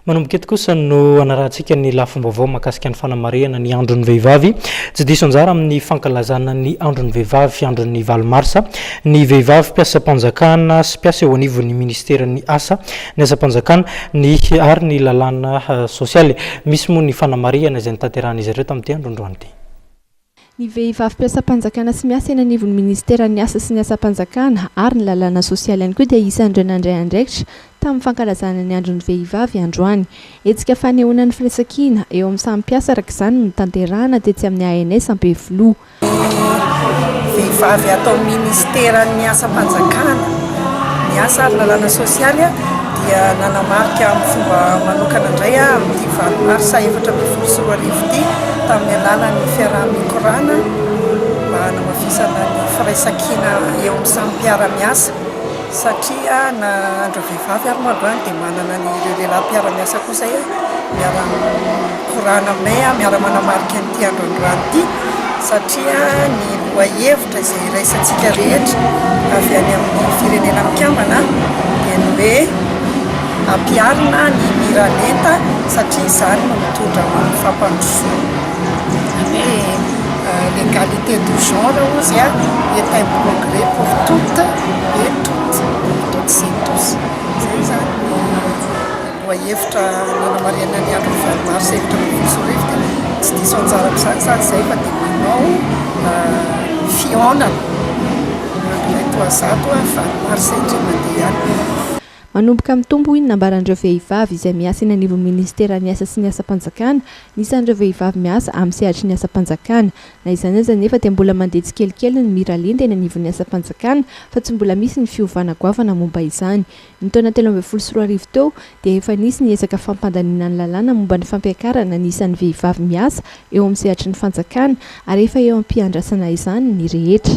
Manomboka eto kosa no anarahantsika ny lafim-baovao mahakasika ny fanamarihana ny andron'ny vehivavy. Tsy diso anjara amin'ny fankalazana ny andron'ny vehivavy andron'ny valo marsa ny vehivavy mpiasam-panjakana sy mpiasa eo anivon'ny ministeran'ny asa, ny asam-panjakana, ny ary ny lalàna sosialy. Misy moa ny fanamarihana izay notanterahan'izy ireo tamin'ity andro androany ity. Ny vehivavy mpiasam-panjakana sy miasa eny anivon'ny minisiteran'ny Asa sy ny Asam-panjakana ary ny lalàna sosialy ihany koa dia isan'ireo nandray andraikitra tamin'ny fankalazana ny andron'ny vehivavy androany. Hetsika fanehoana ny firaisankina eo amin'ny samy mpiasa araka izany no notanterahana tetsy amin'ny ANS Ampefiloha. Ny vehivavy ato amin'ny minisiteran'ny Asam-panjakana, ny Asa ary ny lalàna sosialy dia nanamarika amin'ny fomba manokana indray amin'ity valo marsa 2014 ity tamin'ny alalan'ny fiaraha-mikorana mba hanamafisana ny firaisankina eo amin'ny samy mpiara-miasa satria na andro vehivavy ary moa androany dia manana an'ireo lehilahy mpiara-miasa koa izay miara-mikorana aminay, miara-manamarika an'ity andro androany ity satria ny lohahevitra izay iraisantsika rehetra avy any amin'ny firenena mikambana dia ny hoe ampiharina ny miralenta satria izany no mitondra ho amin'ny fampandrosoana. Ny hoe l'égalité de genre hozy est un progrès pour toutes et toutes, pour toutes et tous. Izay izany ny lohahevitra nanamarihana ny andron'ny valo marsa 2014 dia tsy diso anjara amin'izany izany izahay fa dia manao fihaonana andro 101 valo marsa indray mandeha ihany. Manomboka mitombo hoy ny nambaran'ireo vehivavy izay miasa eny anivon'ny ministeran'ny Asa sy ny Asam-panjakana ny isan'ireo vehivavy miasa amin'ny sehatry ny asam-panjakana. Na izany aza anefa dia mbola mandeha tsikelikely ny miralenta eny anivon'ny asam-panjakana fa tsy mbola misy ny fiovana goavana momba izany. Ny taona 2013 teo dia efa nisy ny ezaka fampandaniana ny lalàna momba ny fampiakarana ny isan'ny vehivavy miasa eo amin'ny sehatry ny fanjakana ary efa eo am-piandrasana izany ny rehetra.